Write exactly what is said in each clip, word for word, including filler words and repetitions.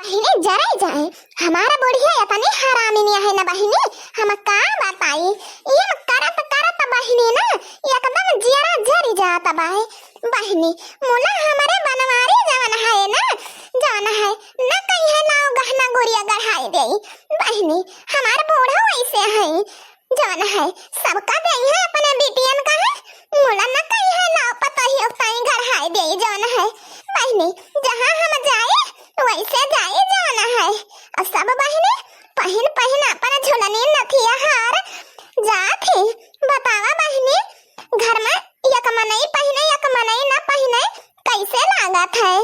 बहिनी जरे जाए, हमार बुढ़िया एतनी हरामिन अहै न बहिनी, हम का बताई। ई करत करत बहिनी न एकदम जियरा जरि जात बाए। बहिनी, मुला हमरे बनवारी जवन है न, जवन है, न कहिहैं लाओ गहना गुरिया गढ़ाई देई। बहिनी, हमार बूढ़ा वैसे है, जवन है, सबका देइहैं अपने बिटियन का है, मुला न कहिहैं लाओ पतोहियो ताई गढ़ाई देई जवन है। बहिनी, जहाँ हम जाई, वैसे जाई जवन है। और सब बहिनी पहिन पहिन अपन झुलनी नथिया हार जात ही। बतावा बहिनी, घर में एक मनई पहिने, एक मनई न पहिने, कैसे लागत है?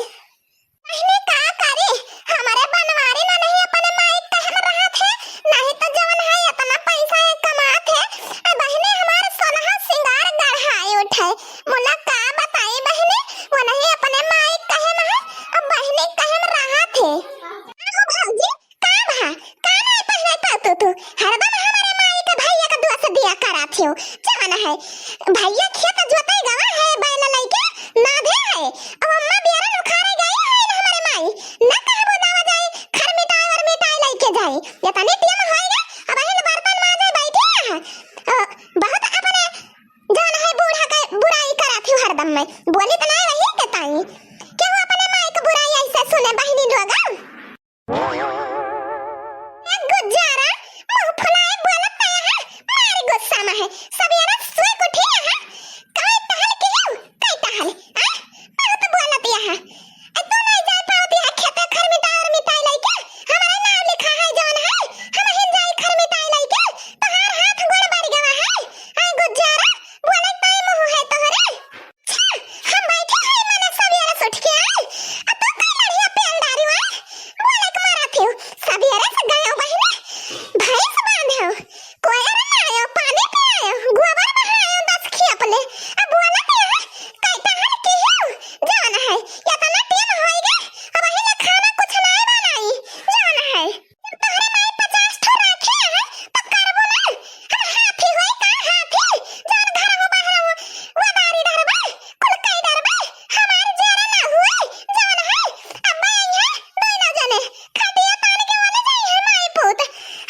बहिनी का करी, हमरे बनवारी न नहीं अपने माई कहे में रहत है, नहीं तो जवन है इतना पैसा ये कमात है। आ बहिनी हमार सोनहा सिंगार गढ़ाई उठे, मुला का बताई बहिनी, वो नहीं अपने माई कहे में है, अब बहिनी कहे में रहत है। आहो भौजी, का भा, का नहीं पहिने पातू तू? हरदम हमरे माई के भैया के दोष दिया करत हो, जवन है भैया खेत जोते गवा है बैल लइके, नाधे है। अब अम्मा बियरन उखाड़े गई है न हमरे माई, न कहबो दावा जाई, खर मिटाए और मिटाए लइके जाई। एतनी टेम होई गे, अब अहिन बर्तन माजे बैठी है। अ, बहुत अपने जौन है बूढ़ा के बुराई करत हो हरदम में, बोली त नाय रही के ताई। केहू अपने माई के बुराई ऐसे सुने बहिनी लोग? ए गुज्जारा, मुंह फुलाए बोलत है, मार गुस्सा में है। सबेरे सोए के उठी है, काई टहल के हो, काई टहल, आ? बहुत बोलत है। ए, तू नहीं जाए पावत है खेते खर मिटाए और मिटाए लइके? हमारे नाम लिखा है जौन है, हम हिन जाई खर मिटाए लइके, तोहार हाथ गोड़ बढ़ गवा है। आ गुज्जारा, बोले ताई मुंह है तोहरे। छा, हम बैठे हैं मने सबेरे से उठ के आए, आ तू का लड़िया पेल डारी हुआ? बोले के मारा थे, सबेरे से गए हो बहिनी, भैंस बांधे हो, कोयर लायो, पानी पियायो, गोबर बहायो, दस खियाप ले, अब बोला थे, कैता हल की हो, जान है, इतना टेम होई गे, अब अहिन खाना कुछ नहीं बनाई, जान है। तोहरे माई पचास ठो राखे है, तो करबो ना। हम हाथी होई का हाथी? जौन घर हो बाहर हो, वो दारी डरबे, कुल कई डरबे, हमार जोरा ना हुए, जौन है, अब्बे आई है, दोनों जने, खटिया तान के वाले जाई है माई पूत।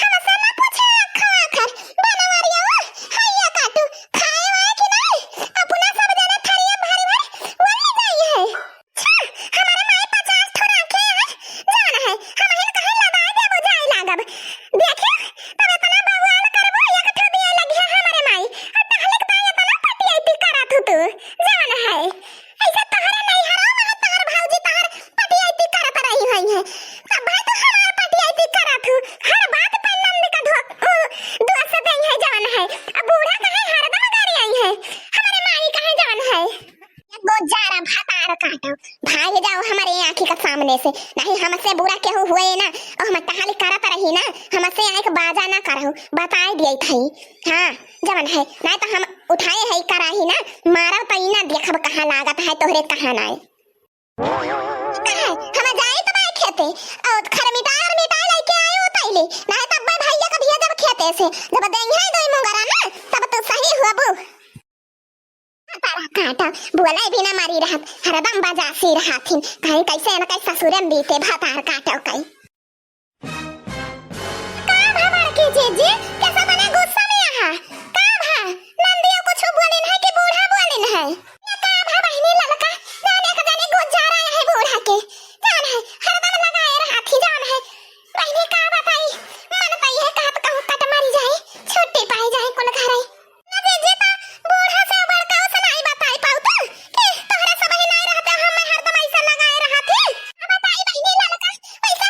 हमसे ना पूछे आखा आखर, बनवरिया हो, हैया काटू, खाए वाए कि नहीं? अपना सब जने थरिया भारी भारी, वो ले जाई है। छा, हमारे माई पचास ठो राखे हैं, जवन है, हम हिन कहीं लदाए देबो जाए लागब। देखियो, तब इतना बवाल करबो, एक ठो दिए लगिया हमारे माई। और टहले के ताई इतना पटियाइती करत हु तू, जवन है। ऐसे तोहरे नहीं हरो, वहाँ तोहर भौजी तोहर पटियाइती करत रही हुई है। तब भाई तो हमार पटियाइती करत हु, हर बात पे नंद का धो-, उ, दोष दे है जवन है। अब बूढ़ा कहे हरदम गारी आई है, हमारे माई कहे जवन है। एगो जारा भतार काटो, भाग जाओ हमारे आँखी के सामने से, नहीं हमसे बुरा केहू हुए ना, और हम टहल करत रही ना, हमसे आँख बाजा ना करहु, बताए दिए थई। हाँ, जवन है, नहीं तो हम उठाए है कराही ना, मारब तो ई ना देखब कहाँ लागत है तोहरे कहाँ नाय। कहे, हम जाई तो बाय खेते, और खर मिटाए और मिटाए लेके आए हो तैली, नहीं तब मैं भैया का भेजब खेते से, जब देंगे दो मुंगरा ना, तब तू सही हुआ बू। तारा काटा, बोले बिना मरी रहत, हरदम बजासी रहथिन, कहीं कैसे न कैसे ससुरे में बीते भतार काटो कहीं। का भा बड़की जीजी, कैसे बने गुस्सा में आहा? का भा, नंदियो कुछ बोलिन है कि बूढ़ा बोलिन है? ये का भा बहिनी ललका, जाने का जाने गुस्सा रहा है बूढ़ा के, जान है, हरदम लगाए रहथी, जान है, बहिनी का बताई, मन पई है कहत कहूँ कट मरी जाए, छुट्टी पाई जाए कुल घरे। ना जीजी, तो बूढ़ा से बड़का से नाई बताई पाऊ तो कि तोहरे सब ही नाई रहते, हम हरदम ऐसा लगाए रहत ही। अब बताई बहिनी ललका, वैसे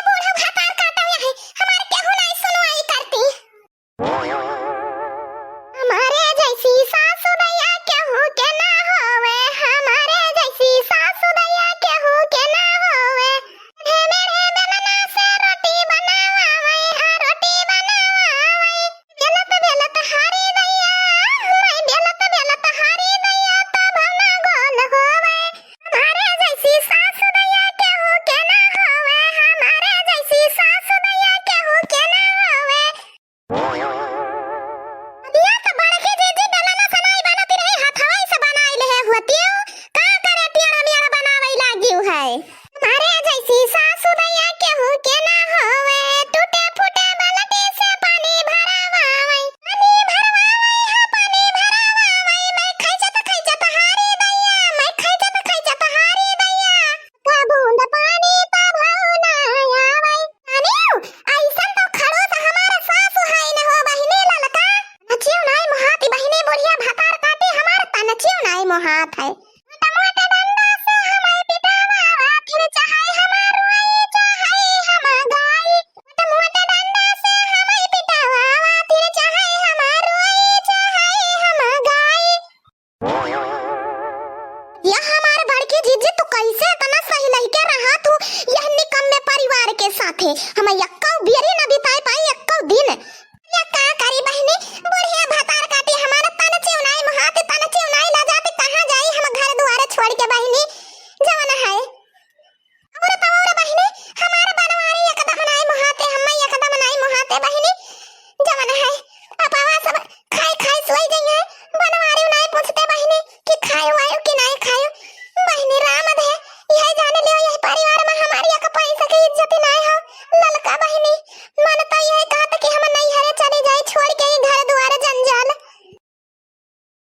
साथे हम एक्कौ बियरी ना बिताए पाई, एक्कौ दिन।